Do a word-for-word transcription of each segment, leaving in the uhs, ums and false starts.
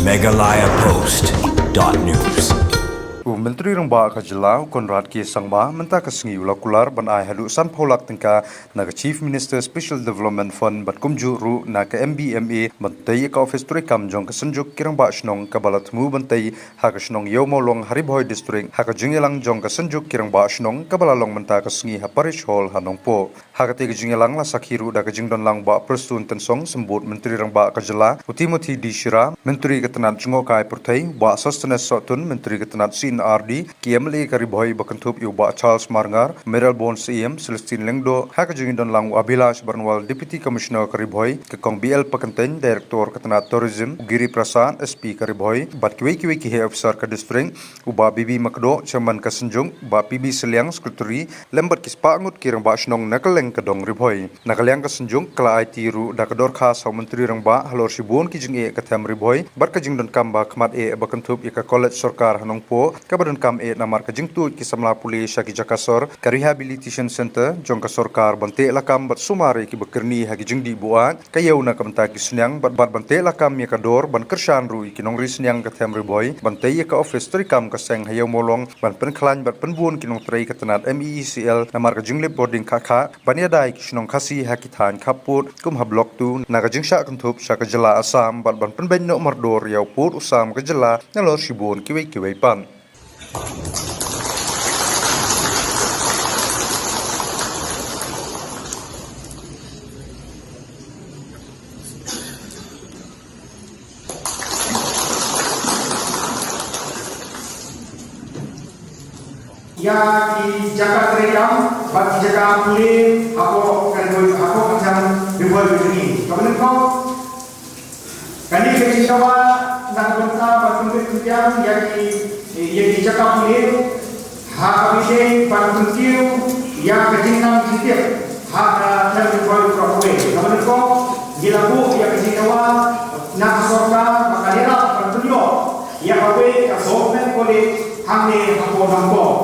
Meghalaya Post dot news. U Myntri Rangbah ka Jylla, u Conrad K Sangma, mynta ka sngi u la kular ban ai haduh sanphew lak tyngka na ka Chief Minister Special Development Fund bad kumjuh ruh na ka M B M A ban tei ïa ka ophis treikam jong ka Synjuk ki Rangbah Shnong kaba la thmu ban tei ha ka shnong Ïew Mawlong ha Ri Bhoi District, ha ka jingïalang jong ka Synjuk ki Rangbah Shnong kaba la long mynta ka sngi ha Parish Hall ha Nongpoh. Ha katei ka jingïalang la sakhi ruh da ka jingdonlang u Bah Prestone Tynsong, Symbud Myntri Rangbah ka Jylla, u Timothy D Shira, Myntri ka tnat jngohkai pyrthei, u Bah Sosthenes Sohtun, Myntri ka tnat C and R D, ki M L A ka Ri Bhoi ba kynthup ïa u Bah Charles Marngar, Mayralborn Syiem, Celestine Lyngdoh, ha ka jingdonlang u Abhilash Barnwal, Deputy Commissioner ka Ri Bhoi, ka Kong B L Pakyntein, Director ka tnat Tourism, u Giri Prasad, S P ka Ri Bhoi, bad kiwei kiwei ki heh officer ka district, u Bah B B Makdoh, Chairman ka Synjuk, Bah P B Sylliang, Secretary, lem bad ki spah ngut ki Rangbah Shnong na kylleng ka dong Ri Bhoi. Na ka liang ka Synjuk ka la aiti ruh da ka dorkhas ha u Myntri Rangbah halor shibun ki jingeh ka them Ri Bhoi bad ka jingdonkam ba khmat eh ba kynthup ïa ka College Sorkar ha Nongpoh kaba donkam eh namar ka jingtuid ki samla pule sha ki jaka sor, ka Rehabilitation Centre jong ka sorkar ban teh lakam bad sumar ïa kiba kyrni ha ki jingdih buaid, ka ïew na ka bynta ki sniang bad, bad ban teh lakam ïa ka dor ban kyrshan ruh ïa ki nongri sniang ka them Ri Bhoi ban tei ïa ka ophis treikam ka seng ha Ïew Mawlong ban pynkhlaiñ bad pynbun ki nongtrei ka tnat M E E C L namar ka jinglip bording khah khah ban ïada ïa ki shnong Khasi ha ki thaiñ khappud kum ha Block two na ka jingshah kynthup sha ka jylla Assam bad ban pynbeit noh mardor ïa u pud u sam ka jylla nalor shibun kiwei kiwei pat. Ïa ki jaka treikam bad ki jaka pule hapoh ka Ri Bhoi, hapoh ka Ri Bhoi Ri Bhoi. Kaba nyngkong, kane ka jingdawa na ka bynta ban pynbeit pynbiang ïa ki, ïa ki jaka pule, ha kaba ïadei ban kyntiew ïa ka jingnang jingtip ha ka Ri Bhoi Ri Bhoi. Kaba nyngkong, ngi la buh ïa ka jingdawa na ka sorkar ba kan ïarap ban pynïoh ïa kawei ka government college hangne hapoh Nongpoh.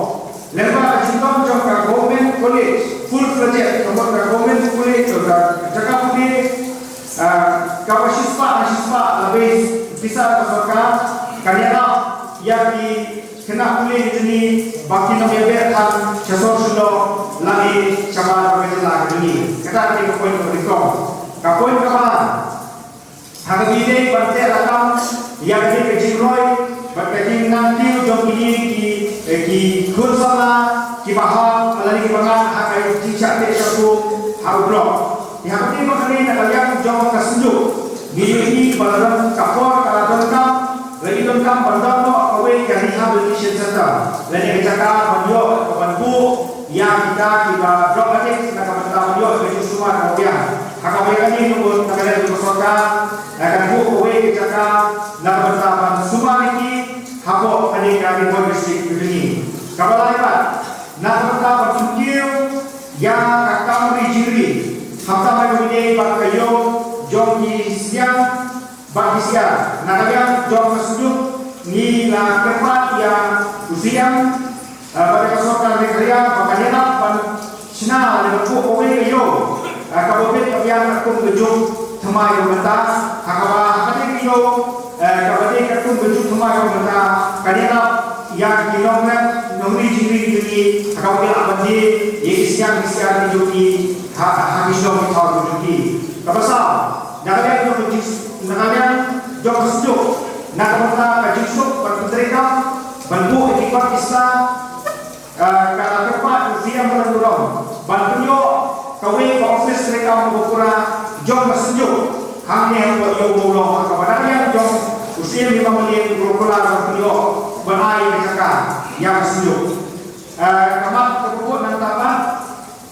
Lyngba ka jingdon jong ka government college full fledged, ka mut ka government college, ka jaka pule, ah, kaba shispah na shispah la base pisa ka sorkar, kan ïarap ïa ki khynnah pule ka jong ngi ba kin ym ïa beh than sha sor Shillong lane shabar ka jylla ka jong ngi. Kata ka dei ka point kaba nyngkong. Ka point kaba ar, ha kaba ïadei ban teh lakam ïa kane ka jingroi bad ka jingnang tiew jong kine ki, eh, ki khun samla kiba hap lane kiba ngat ha ka jingshah teh shah kum ha u block. Te ha kaba ïadei bad kane, na ka liang jong ka Synjuk, ngi ïohi ba la don ka por ka la donkam, la ïoh donkam ban don noh kawei ka rehabilitation center lane ka jaka ban ïoh ban buh ïa kita kiba drug addict na ka bynta ban ïoh ka jingsumar kaba biang. Ha kaba ïa kane, ngi bun na ka liang jong ka sorkar, eh, kan buh kawei ka jaka na ka bynta ban sumar ïa ki hapoh kane ka Ri Bhoi District ka jong ngi. Kaba lai pat, na ka bynta ban kyntiew ïa ka kam ri jingri, khamtam ha kaba ïadei bad ka ïew jong ki sniang bad ki syiar. Na ka liang jong ka Synjuk, ngi la kyrpad ïa u Syiem, eh, bad ka sorkar Meghalaya ba kan ïarap ban shna lane ban buh kawei ka ïew, eh, kaba bit ka biang katkum ka juk thymmai ba mynta, ha kaba ha kane ka ïew, eh, kaba dei katkum ka juk thymmai ba mynta kan ïarap ïa ki nongrep nongri jingri jong ngi, ha kaba ki lah ban die ïa ki sniang ki syiar ki jong ngi ha, ha ki shnong ki thaw ki jong ngi. Kaba saw, na ka liang jong ka jing, na ka liang jong ka Synjuk, na ka bynta ka jingsuk ban pyntreikam, ban buh ïa ki kot ki sla, ah, ka la kyrpad ïa u Syiem Balang Burom ban pynïoh kawei ka ophis treikam kaba pura jong ka Synjuk hangne hapoh Ïew Mawlong, ha kaba na ka liang jong u Syiem Hima Mylliem u la kular ban pynïoh ban ai ka jaka ïa ka Synjuk. Ah, ka mat kaba bud nangta pat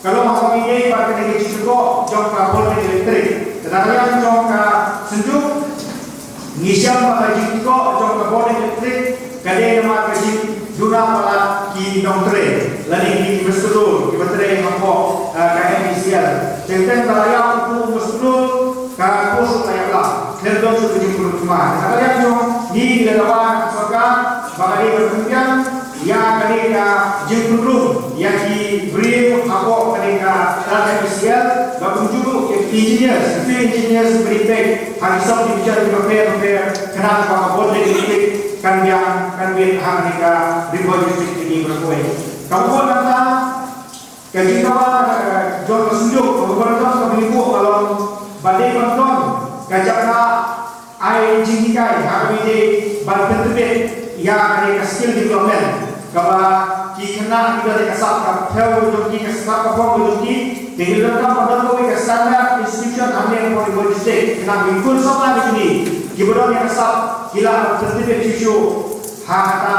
ka long ha kaba ïadei bad kane ka jingkyrkhu jong ka bording elektrik. Te na ka liang jong ka Synjuk, ngi shem ba ka jingkyrkhu jong ka bording elektrik ka dei namar ka jingduna palat ki nongtrei lane ki mistdor kiba trei hapoh, eh, ka M E E C L. Te teng ba la ïap u mistdor, ka post la ïap lang. Khlem don shuh ka jingpynrung thymmai. Te na ka liang jong ngi, ngi la dawa na ka sorkar ba ka dei ban pynbiang ïa kane ka jingpynrung ïa ki briew hapoh kane ka M E E C L, bad kumjuh ruh ïa ki engineers, ki field engineers, ba dei ban peit ha ki sub division kiba pher bapher. Khnang ba ka bor leh lipstick kan biang, kan biang ha kane ka Ri Bhoi District kine baroh kawei. Kaba bud nangta, ka jingdawa, eh, jong ka Synjuk kaba don kaba ngi buh ka long ban dei ban don ka jaka ai jinghikai ha kaba ïadei ban pyntbit ïa kane ka skill development. Kaba ki khynnah ki don ïa ka sap ka phew jong ki, ka sap ka phong jong ki, te ki donkam ban don kawei ka standard institution hangne hapoh Ri Bhoi District. Khynnah ki khun samla ki jong ngi kiba don ïa ka sap ki lah ban pyntbit shuh shuh ha kata,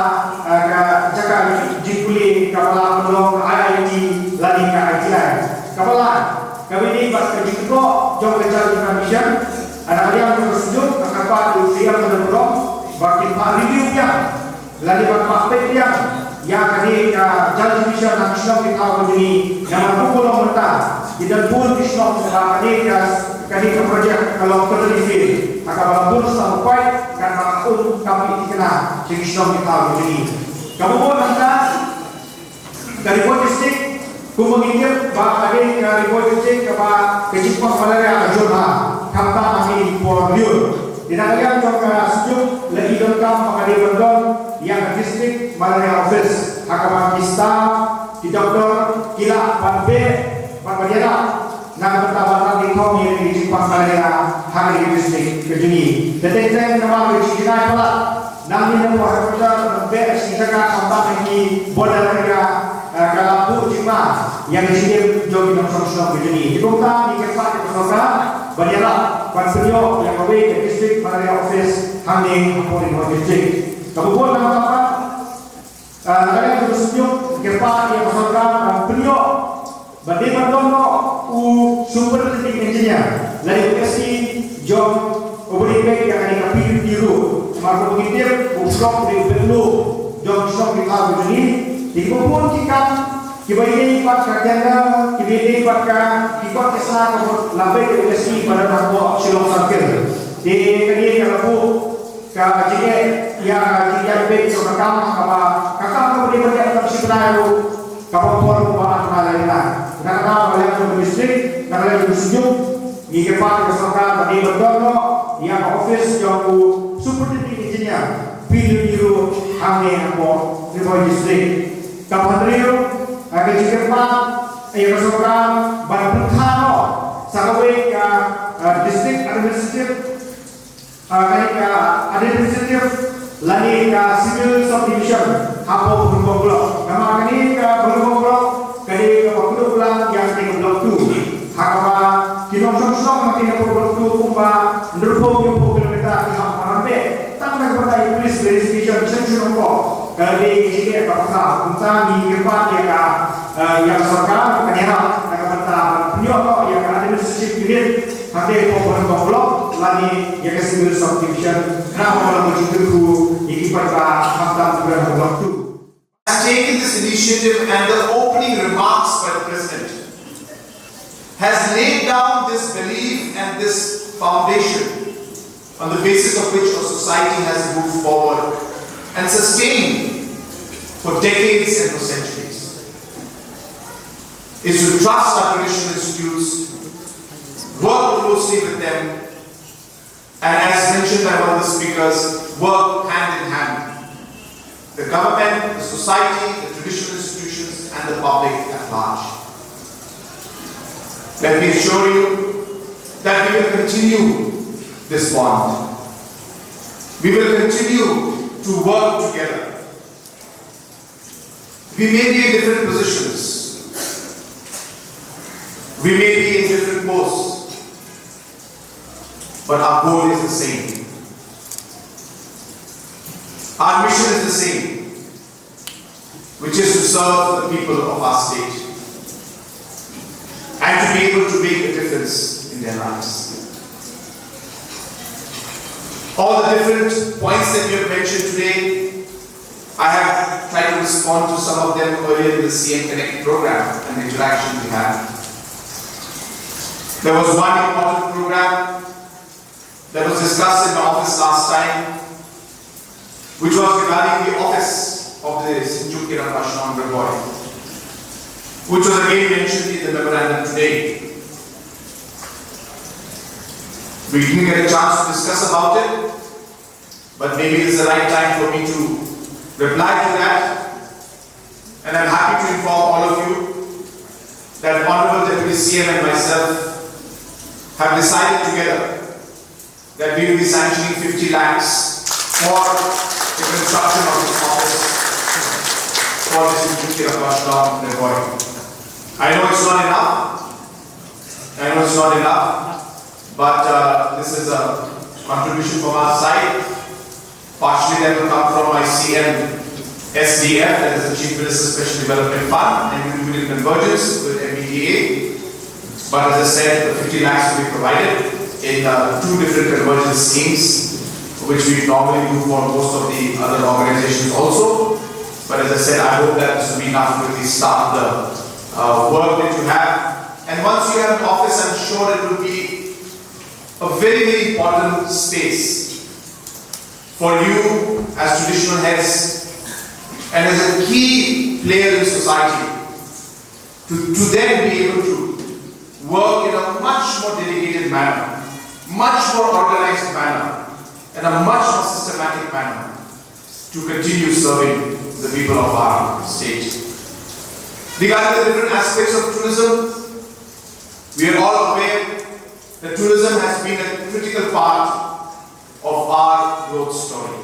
eh, ka jaka jingpule kaba la pynlong ka I I T lane ka I T I. Kaba lai, kaba ïadei bad ka jingkyrkhu jong ka Jal Jeevan Mission, na ka liang jong ka Synjuk, nga kyrpad ïa u C M Ronald Burom ba kin phah review biang lane ban phah peit biang ïa kane ka Jal Jeevan Mission ha ki shnong ki thaw ka jong ngi. Namar kumba long mynta, ki don bun ki shnong ba kane ka, kane ka project ka long totally fail. Ha kaba la bun shnong poi, katba ka um kam thikna sha ki shnong ki thaw ka jong ngi. Kaba bud nangta, ka Ri Bhoi District, kumba ngi tip ba ka dei ka Ri Bhoi District kaba ka jingpang malaria ka jur bha, khamtam ha ki por lyiur. Te na ka liang jong ka Synjuk la i donkam ba ka dei ban don ïa ka District Malaria Office ha kaba ki staff, ki doktor ki lah ban beh bad ban ïarap na ka bynta ban rat ïa ka jingpang malaria ha kane ka district ka jong ngi. Te teng teng namar ka jingjngai palat nangne na Port Harcourt, ban beh shi jaka khamtam ha ki border area, eh, ka la buh jingma ïa ka jingim jong ki nongshong shnong ka jong ngi. Te kumta ngi kyrpad ïa ka sorkar ban ïarap ban pynïoh ïa kawei ka District Malaria Office hangne hapoh Ri Bhoi District. Kaba bud nangta pat, ah, na ka liang jong ka Synjuk ngi kyrpad ïa ka sorkar ban pynïoh ba dei ban don noh u superintending engineer lane u S E jong uba dei ban peit ïa kane ka P W D road. Namar kumba ngi tip, u Prok u dei u P W D jong ki shnong ki thaw ka jong ngi. Te kiba bun ki kam kiba ïadei bad ka tender, kiba ïadei bad ka, ki kot ki sna ka mut la peit ïa u S E ba don hapoh Shillong Circle. Te kane ka la buh ka jingeh ïa ka jingeh beit jong ka kam, kaba ka kam kaba dei ban ïa ka kam shi bnai ruh kaba por kaba ar bnai lai bnai. Na kata ka liang jong ka district, na ka liang jong ka Synjuk, ngi kyrpad ïa ka sorkar ba dei ban don noh ïa ka office jong u superintending engineer P W D road hangne hapoh Ri Bhoi District. Kaba hynriew, ka jingkyrpad ïa ka sorkar ban pynkha noh sa kawei ka, ah, district administrative, ah, kane ka administrative lane ka civil subdivision hapoh Bhoirymbong Block. Namar kane ka Bhoirymbong Block ka dei kaba kdup lang ïa kane ka Block two. Ha kaba ki nongshong shnong ha kane ka Block two kumba hynriewphew hynñiewphew kilometer ki hap ban wan beh tang na ka bynta ïa police verification shen shen ruh. Ka dei ka jingeh kaba khraw. Kumta ngi kyrpad ïa ka, eh, ïa ka sorkar ban ïarap na ka bynta ban pynïoh noh ïa ka administrative unit hangne hapoh Bhoirymbong Block lane ïa ka civil subdivision, khnang ba ka long ka jingkyrkhu ïa ki paidbah khamtam ki ba don ha Block two. Has taken this initiative and the opening remarks by the President has laid down this belief and this foundation on the basis of which our society has moved forward and sustained for decades and for centuries, is to trust our traditional institutes, work closely with them, and as mentioned by one of the speakers, work hand in hand. The government, the society, the traditional institutions, and the public at large. Let me assure you that we will continue this bond. We will continue to work together. We may be in different positions. We may be in different posts. But our goal is the same. Our mission is the same, which is to serve the people of our state and to be able to make a difference in their lives. All the different points that you have mentioned today, I have tried to respond to some of them earlier in the C M Connect program and the interaction we had. There was one important program that was discussed in my office last time, which was regarding the office of the Synjuk Kiran Rawalpindi, which was again mentioned in the memorandum today. We didn't get a chance to discuss about it, But maybe it is the right time for me to reply to that. And I'm happy to inform all of you that Honorable Deputy C M and myself have decided together that we will be sanctioning fifty lakhs for the construction of this office for this Institute of Bashlam Levoy. I know it's not enough. I know it's not enough, but uh, this is a contribution from our side. Partially that will come from my C M S D F, that is the Chief Minister's Special Development Fund, and we will do it in convergence with M B D A. But as I said, the fifty lakhs will be provided in uh, two different convergence schemes, which we normally do for most of the other organizations also. But as I said, I hope that this will be enough to really start the uh, work that you have. And once you have an office, I'm sure it will be a very, very important space for you as traditional heads and as a key player in society to, to then be able to work in a much more dedicated manner, much more organized manner, and a much more systematic manner to continue serving the people of our state. Regarding the different aspects of tourism, we are all aware that tourism has been a critical part of our growth story.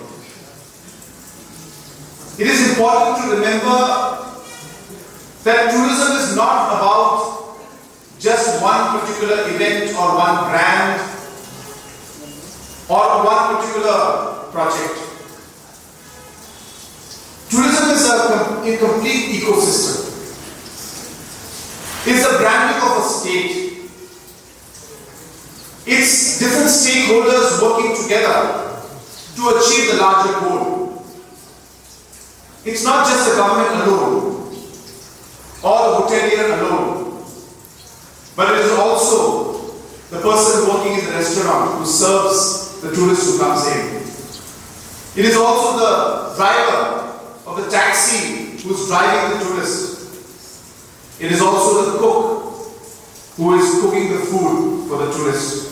It is important to remember that tourism is not about just one particular event or one brand or one particular project. Tourism is a, com- a complete ecosystem. It's the branding of a state. It's different stakeholders working together to achieve the larger goal. It's not just the government alone or the hotelier alone, but it is also the person working in the restaurant who serves the tourist who comes in. It is also the driver of the taxi who's driving the tourist. It is also the cook who is cooking the food for the tourist.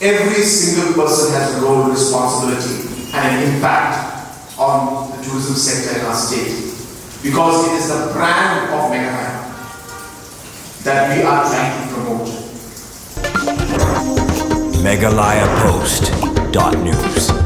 Every single person has a role, responsibility, and an impact on the tourism sector in our state, because it is the brand of Meghalaya that we are trying to promote. Meghalaya Post dot news.